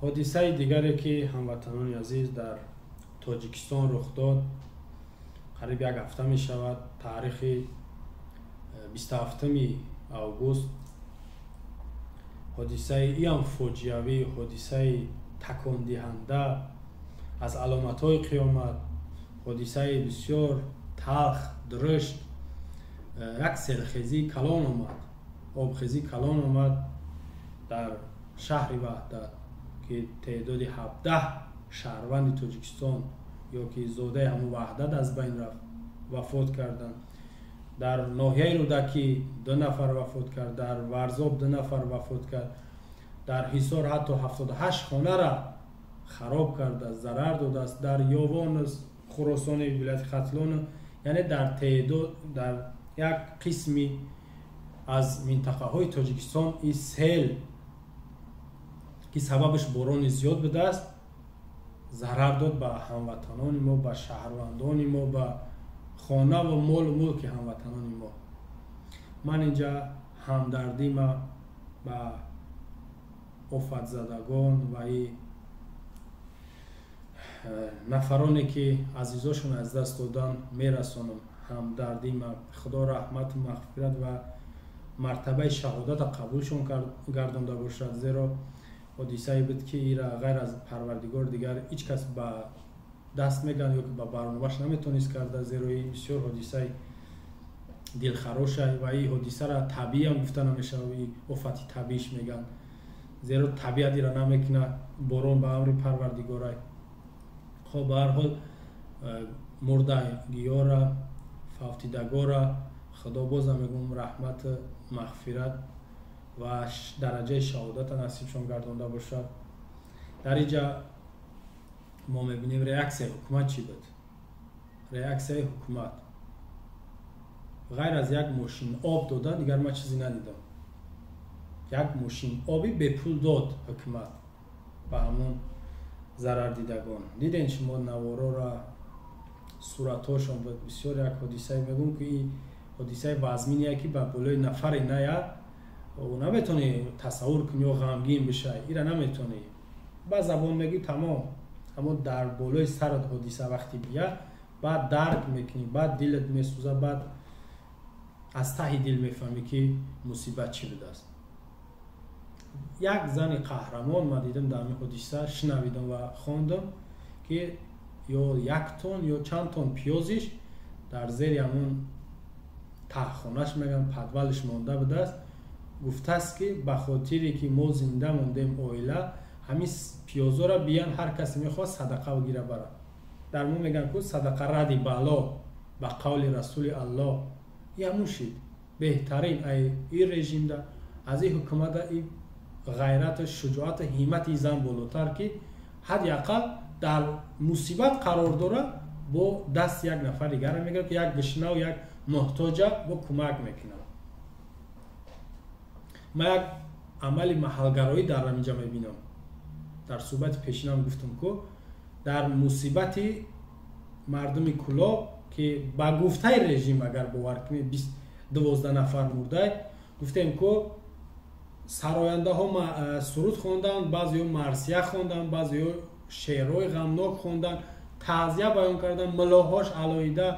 Ҳодисаи дигаре, ки, ҳамватанони азиз, дар Тоҷикистон рух дод, қариб як ҳафта мешавад, таърихи 27 август, ҳодисаи иам фоҷиавӣ, ҳодисаи такондиҳанда, аз аломатҳои қиёмат, ҳодисаи бисёр талх, дурушт. Як селхезии калон омад, обхезии калон омад дар шаҳри Ваҳдат, ки теъдоди 17 шаҳрванди Тоҷикистон ё ки зодаи ҳамун Ваҳдат аз байн рафт, вафот карданд. Дар ноҳияи Рӯдакӣ ду нафар вафот кард, дар Варзоб ду нафар вафот кард, дар Ҳисор ҳатто 78 хонара хароб кардааст, зарар додааст, дар Ёвон, Хуросони вилояти Хатлон, яъне дар теъдод, дар як қисми аз минтақаҳои Тоҷикистон ин сел, ки сабабаш борони зиёд будааст, зарар дод ба ҳамватанони мо, ба шаҳрвандони мо, ба хонаву молу мулки ҳамватанони мо. Ман инҷа ҳамдардима ба офатзадагон ва и нафароне, ки азизошон аз даст додан, мерасонам. Ҳамдардима, Худо раҳмату мағфират ва мартабаи шаҳодата қабулшон гардонда бошад, зеро ҳодисае буд, ки ира ғайр аз Парвардигор дигар ҳеҷ кас ба даст меган ё ки ба барномаш наметонист карда, зеро ин бисёр ҳодисаи дилхароша ва ин ҳодисара табииам гуфта намешавад, и офати табииш меган, зеро табиат ира намекунад, борон ба амри Парвардигорай. Хоб, ба ҳар ҳол, мурдагиёра, фавтидагора Худо, бозам мегӯм, раҳмату мағфират ва дараҷаи шаҳодата насибшон гардонда бошад. Дар инҷа мо мебинем, реаксияи ҳукумат чӣ буд. Реаксияи ҳукумат ғайр аз як мошин об додан дигар ман чизе надидам. Як мошин оби бепул дод ҳукумат ба ҳамон зарардидагон. Диден шумо наворора, суратҳошон буд. Бисёр як ҳодисае, мегӯм, ки ин ҳодисаи вазмине, ки ба болои нафаре наяд, наметавонӣ тасаввур кунӣ ё ғамгин бишавӣ, ира наметавонӣ ба забон мегӯӣ, тамом. Аммо дар болои сарат ҳодиса вақте бияд, баъд дарк мекунӣ, баъд дилат месӯзад, баъд аз таҳи дил мефаҳмӣ, ки мусибат чӣ будааст. Як зани қаҳрамон ман дидам дар ҳамин ҳодиса, шунавидам ва хондам, ки ё як тон ё чанд тон пиёзиш дар зери ҳамон таҳхонаш, мегӯям, подвалш монда будааст. Гуфтааст, ки ба хотире ки мо зинда мондем, оила, ҳамин пиёзоро биян, ҳар касе мехоҳад, садақа бигира, барад. Дар мо мегӯянд ку, садақа ради бало, ба қавли Расули Аллоҳ. Ҳамун шид беҳтарин ай ин режимда, аз ин ҳукумата, и ғайрату шуҷоату ҳиммати зан болотар, ки ҳадди ақал дар мусибат қарор дорад, бо дасти як нафар дигарро мегирад, ки як гишнав, як муҳтоҷа бо кӯмак мекунад. Ман як амали маҳалгароӣ дар ҳаминҷа мебинам. Дар суҳбати пешинам гуфтам ку, дар мусибати мардуми Кӯлоб, ки ба гуфтаи режим, агар бовар кунед, 12 нафар мурдай, гуфтем ку, сарояндаҳо суруд хонданд, баъзеҳо марсия хонданд, баъзеҳо шеърҳои ғамнок хонданд, таъзия баён карданд, муллоҳош алоҳида,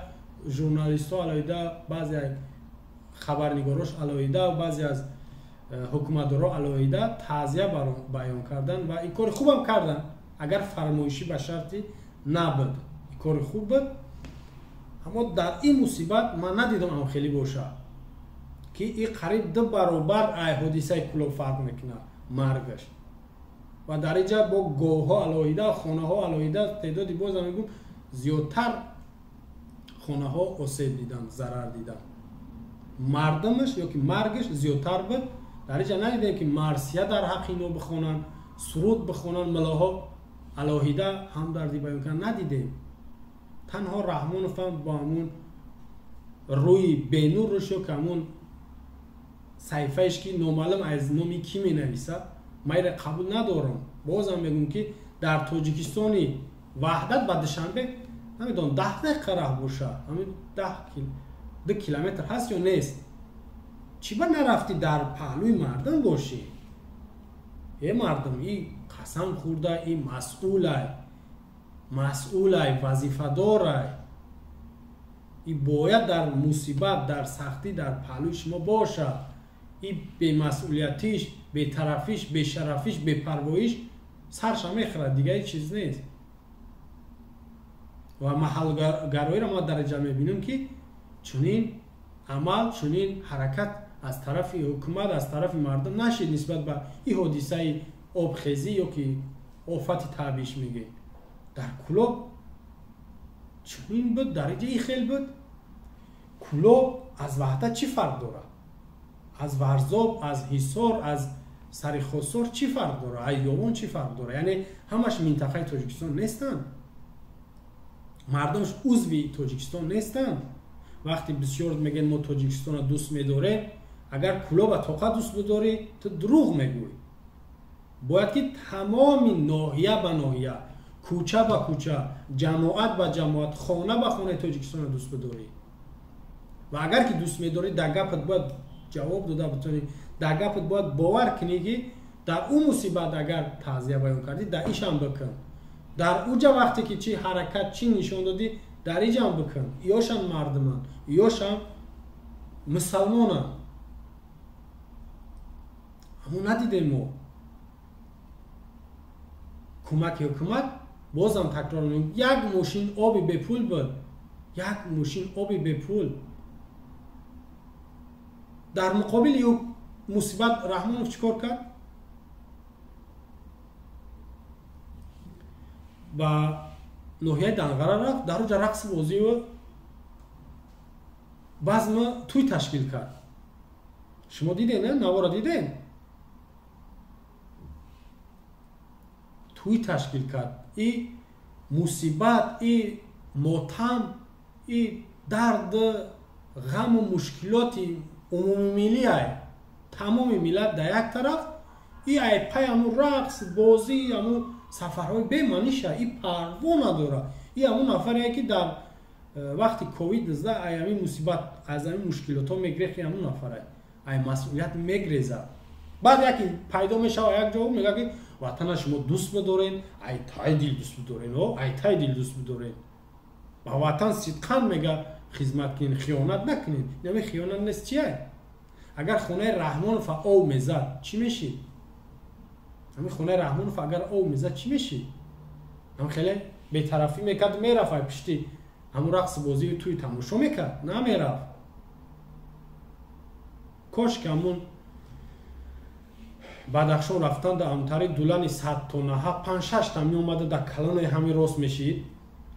журналистҳо алоҳида, баъзе хабарнигорош алоҳида, баъзе аз ҳукуматдорҳо алоҳида таъзия баён карданд ва ин кори хубам карданд, агар фармоишӣ ба шарти набуд, ин кори хуб буд. Аммо дар ин мусибат ман надидам ам хеле бошад, ки ин қариб ду баробар ай ҳодисаи Кӯлоб фарқ мекунад маргаш. Ва дар инҷа бо говҳо алоҳида, хонаҳо алоҳида, теъдоди, бозам мегӯм, зиёдтар хонаҳо осеб диданд, зарар диданд, мардумаш ё ки маргаш зиёдтар буд. Дар инҷа надидем, ки марсия дар ҳаққи ино бихонанд, суруд бихонанд, муллоҳо алоҳида ҳамдардӣ баён кунанд, надидем. Танҳо Раҳмоновам бо ҳамун рӯи бенурш ё ки ҳамун саҳифаеш, ки номаълум аз номи кӣ менависад, ман инро қабул надорам. Бозам мегӯм, ки дар Тоҷикистони Ваҳдат ба Душанбе, намедонам, 10 дақиқа раҳ бошад, ҳамин 10 ду километр ҳаст ё нест, чӣ ба нарафтӣ, дар паҳлӯи мардум бошӣ? Э, мардум, и Қасам хӯрда, и масъулай, масъулай, вазифадорай. И бояд дар мусибат, дар сахтӣ, дар паҳлӯи шумо бошад. И бемасъулиятиш, бетарафиш, бешарафиш, бепарвоиш сарша мехӯрад, дигар ҳеҷ чиз нест. Ва маҳалгароиро мо дараҷа мебинем, ки чунин амал, чунин ҳаракат аз тарафи ҳукумат, аз тарафи мардум нашид нисбат ба ин ҳодисаи обхезӣ ё ки офати табииш мегӯем. Дар Кӯлоб чунин буд, дараҷаи хел буд. Кӯлоб аз Ваҳдат чӣ фарқ дорад? Аз Варзоб, аз Ҳисор, аз Сарихосор чӣ фарқ дорад? Аз Ёвон чӣ фарқ дорад? Яъне ҳамаш минтақаи Тоҷикистон нестанд, мардумаш узви Тоҷикистон нестанд. Вақте бисёр мегӯянд мо Тоҷикистонро дӯст медорем, агар Кӯлоба тоқат дӯст бидорӣ, ту дурӯғ мегӯӣ. Бояд ки тамоми ноҳия ба ноҳия, кӯча ба кӯча, ҷамоат ба ҷамоат, хона ба хонаи Тоҷикистонро дӯст бидорӣ. Ва агар ки дӯст медорӣ, дар гапат бояд ҷавоб дода битонӣ, дар гапат бояд бовар кунӣ, ки дар ӯ мусибат агар таъзия баён кардӣ, дар ишам бикун. Дар уҷа вақте ки чӣ ҳаракат, чӣ нишон додӣ, дар иҷам бикун. Ёшам мардуманд, ёшам мусалмонанд. Аммо надидем мо кӯмаки ҳукумат. Бозам такрор мекунем, як мошин оби бепул буд, як мошин оби бепул. Дар муқобили ӯ мусибат Раҳмонов чӣ кор кард? Ба ноҳияи Данғара рафт, дар оҷа рақси бозию базма тӯй ташкил кард. Шумо дидем, не? Навора дидем? Тӯй ташкил кард. И мусибат, и мотам, и дард, ғаму мушкилоти умумимиллиай, тамоми миллат дар як тараф, и ай пай ҳамун рақс бозӣ, ҳамун сафарҳои бемаъниша, и парво надорад. И ҳамун нафаре ки дар вақти ковид-19 ай ҳамин мусибат, аз ҳамин мушкилотҳо мегрехт, ҳамун нафарай ай масъулият мегрезад. Баъд яке пайдо мешава як ҷо, мегӯяд ки ватана шумо дӯст бидорен, ай тай дил дӯст бидорен, ай тай дил дӯст бидорен, ба ватан сидқан мега хизмат кунен, хиёнат накунен. Инаме хиёнат нест, чия? Агар хонаи Раҳмонов ов мезад, чӣ мешид? Ҳамин хонаи Раҳмонов агар ов мезад, чӣ мешид? Ҳам хеле бетарафӣ мекард, мерафт ай пишти ҳамун рақси бозии тӯй тамошо мекард, намерафт. Кош ки ҳамун Бадахшон рафтан дар ҳамтари дулани 100 тонаҳа 5-6 та меомада, дар калонаи ҳамин рост мешид,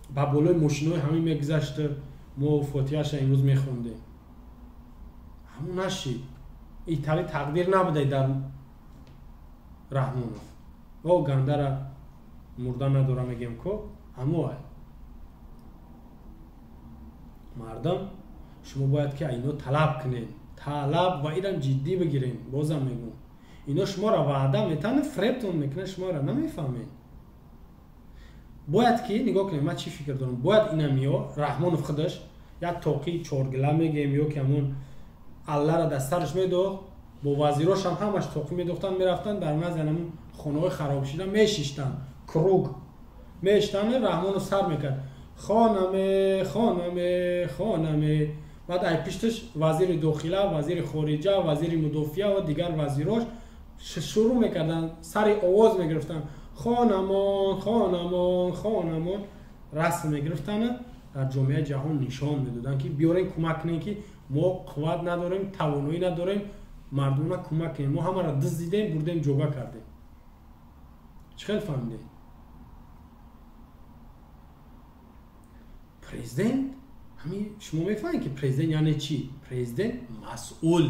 ба болои мошинои ҳамин мегузашт, мо фотиҳаша имрӯз мехондем. Ҳамун нашид. Итали тақдир набудай дар Раҳмонов. О гандара мурда надора мегем ко ҳамо ай. Мардам, шумо бояд ки ино талаб кунед, талаб ва инам ҷиддӣ бигирем. Бозам мегӯм, ино шуморо ваъда метавонад, фребтон мекунад, шуморо намефаҳмед. Бояд ки нигоҳ кунед, ман чӣ фикр дорам. Бояд инамиё Раҳмонов худаш як тоқи чоргила мегӯем ё ки ҳамун аллара дар сараш медохт, бо вазирошам ҳамаш тоқӣ медохтанд, мерафтанд дар назди ҳамун хонаҳои харобшида мешиштанд, круг мешиштанд. Раҳмонов сар мекард: «Хонаме, хонаме, хонаме». Баъд ай пишташ вазири дохила, вазири хориҷа, вазири мудофиа ва дигар вазирош шурӯъ мекарданд, сари овоз мегирифтанд: «Хонамон, хонамон, хонамон». Расм мегирифтанд, дар ҷомеаи ҷаҳон нишон медоданд, ки биёрен, кӯмак кунем, ки мо қувват надорем, тавоноӣ надорем, мардумона кӯмак кунем, мо ҳамаро дуздидем, бурдем, ҷога кардем. Чӣ хел фаҳмидем? Президент ҳамин, шумо мефаҳмед, ки президент яъне чӣ? Президент масъул,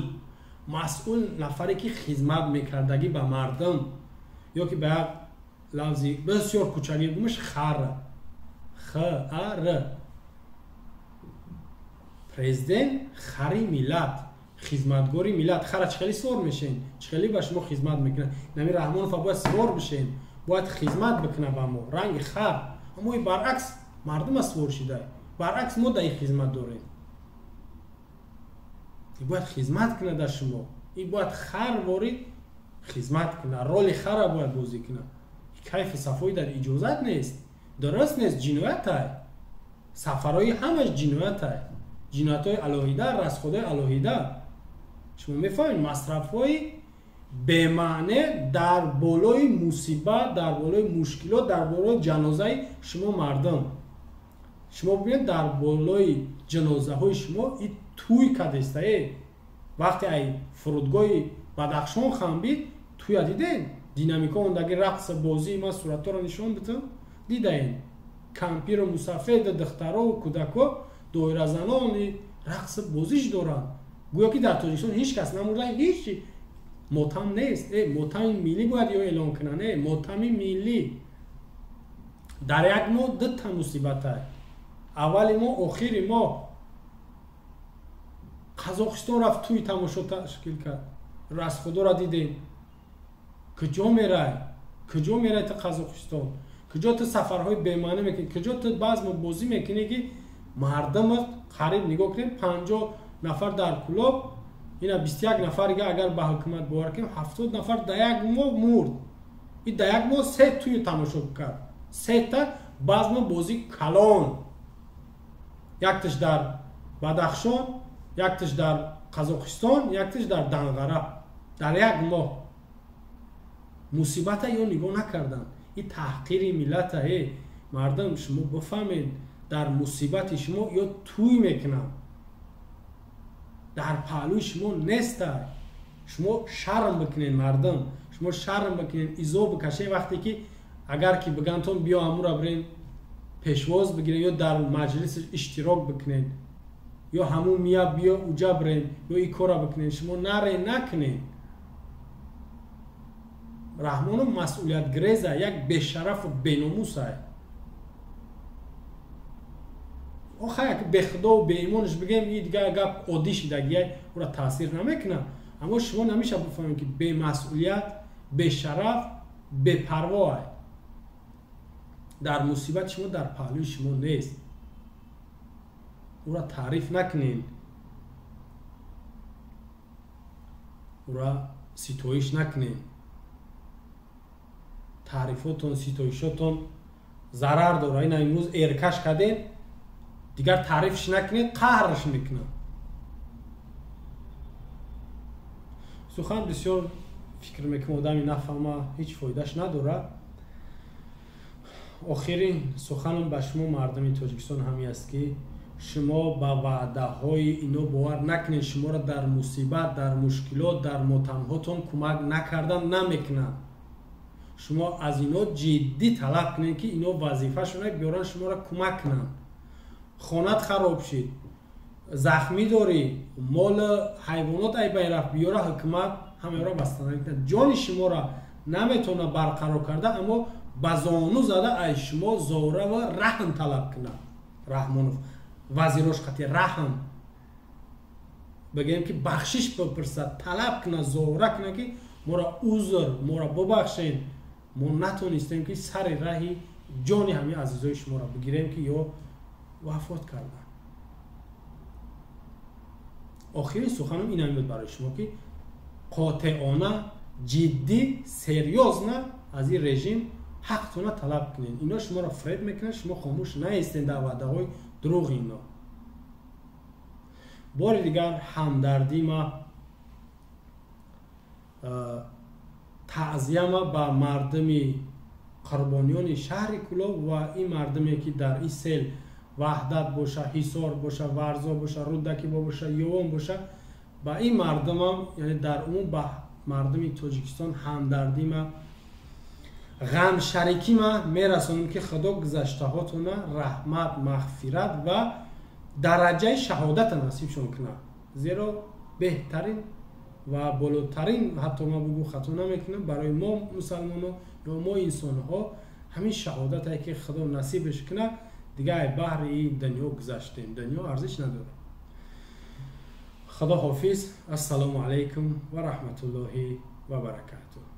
масъул нафаре ки хизмат мекардагӣ ба мардум, ё ки ба як лафзи бисёр кӯчагӣ гумаш, хар, х а р. Президент хари миллат, хизматгори миллат. Хара чӣ хеле сувор мешен, чӣ хеле ба шумо хизмат мекунад? Нами Раҳмонова бояд сувор бишен, бояд хизмат бикунад ба мо ранги хар. Аммо баръакс мардума сувор шида, баръакс мо дар ин хизмат дорем. Бояд хизмат кунад дар шумо, и бояд хар ворид хизмат кунад, роли хара бояд бозӣ кунад. Кайфи сафои дар иҷозат нест, дуруст нест, ҷиноятай. Сафарҳои ҳамаш ҷиноятай. Ҷиноятҳои алоҳида, расходҳои алоҳида. Шумо мефаҳмед, масрафҳои бемаъне дар болои мусибат, дар болои мушкилот, дар болои ҷанозаи шумо мардум. Шумо бибинед, дар болои ҷанозаҳои шумо и туй кадестае. Вақте ай фурудгоҳи Бадахшон хамбид, туя диден? Динамика ондаги рақс бозии ман суратҳоро нишон бидам, дидаен. Кампиру мусафеду духтарову кӯдако, доиразанони рақс бозиш доранд. Гӯё ки дар Тоҷикистон ҳеҷ кас намурда, ҳеҷ мотам нест. Мотами миллӣ бояд ё эълон кунанд. Мотами миллӣ. Дар як моҳ дута мусибатай. Аввали моҳ, охири моҳ. Қазоқистон рафт туй тамошо ташкил кард. Расходора дидем. Куҷо мерай? Куҷо мерай ту Қазоқистон? Куҷо ту сафарҳои бемаънӣ мекунӣ? Куҷо ту базму бозӣ мекунӣ, ки мардумат қариб нигоҳ кунем 50 нафар дар Кӯлоб, ина 21 нафарига агар ба ҳукумат бовар кунем, 70 нафар дар як моҳ мурд. И дар як моҳ се туй тамошо кард. Сета базму бозӣ калон. Якташ дар Бадахшон, якташ дар Қазоқистон, якташ дар Данғара. Дар як моҳ. Мусибата ё нигоҳ накарданд. И таҳқири миллата. Мардум, шумо бифаҳмед, дар мусибати шумо ё туй мекунанд. Дар паҳлӯи шумо нестай. Шумо шарм бикунед, мардум. Шумо шарм бикунед, изо бикашед вақте ки агар ки бигантон биё ҳамура бирен пешвоз бигирен ё дар маҷлис иштирок бикунед, ё ҳамун мия биё уҷа бирен, ё и кора бикунед. Шумо нарен, накунед. Раҳмонов масъулиятгиреза, як бешарафу беномусай. Охай, як бехудову беимонаш бигем, и дигар гап оддӣ шидагиай, ӯра таъсир намекунад. Аммо шумо намеша бифаҳмед, ки бемасъулият, бешараф, бепарвоай. Дар мусибати шумо дар паҳлӯи шумо нест. Ӯра таъриф накунед, ӯра ситоиш накунед. Таърифотон, ситоишотон зарар дорад. Ина имрӯз эркаш кардем, дигар таърифш накунед, қаҳрш мекунад. Сухан бисёр фикр мекунам, одами нафаҳма ҳеҷ фоидаш надорад. Охирин суханам ба шумо мардуми Тоҷикистон ҳамин аст, ки шумо ба ваъдаҳои ино бовар накунед. Шуморо дар мусибат, дар мушкилот, дар мотамҳотон кӯмак накардан намекунанд. Шумо аз ино ҷиддӣ талаб кунед, ки ино вазифашона биёранд шуморо кӯмак кунанд. Хонат хароб шид, захмӣ дорӣ, мол ҳайвонот ай байн рафт, биёра ҳукумат ҳамаро бастана мекунад. Ҷони шуморо наметавонад барқарор карда, аммо ба зону зада ай шумо зора ва раҳм талаб кунад. Раҳмонов вазирош қати раҳм бигӯем, ки бахшиш бипурсад, талаб кунад, зора кунад, ки моро узр, моро бубахшед, мо натонистем, ки сари раҳи ҷони ҳамин азизои шуморо бигирем, ки ё вафот карданд. Охирин суханам ин ҳамин буд барои шумо, ки қотеона, ҷиддӣ, серьёзно аз ин режим ҳақтона талаб кунед. Ино шуморо фреб мекунанд, шумо хомӯш наистед дар ваъдаҳои дурӯғи ино. Бори дигар ҳамдардима, таъзияма ба мардуми қурбониёни шаҳри Кӯлоб ва ин мардуме, ки дар ин сел Ваҳдат боша, Ҳисор боша, Варзо боша, Рӯдакиба боша, Ёвон боша, ба ин мардумам, яъне дар умум ба мардуми Тоҷикистон ҳамдардима, ғамшарикима мерасонем, ки Худо гузаштаҳотона раҳмат, мағфират ва дараҷаи шаҳодата насибшон кунад. Зеро беҳтарин ва болотарин, ҳатто ман бугӯ хато намекунам, барои мо мусалмонҳо ё мо инсонҳо ҳамин шаҳодате, ки Худо насибш кунад. Дигар ай баҳри ин дунё гузаштем, дунё арзиш надорад. Худо ҳофиз. Ассалому алайкум ва раҳматуллоҳи ва баракатуҳ.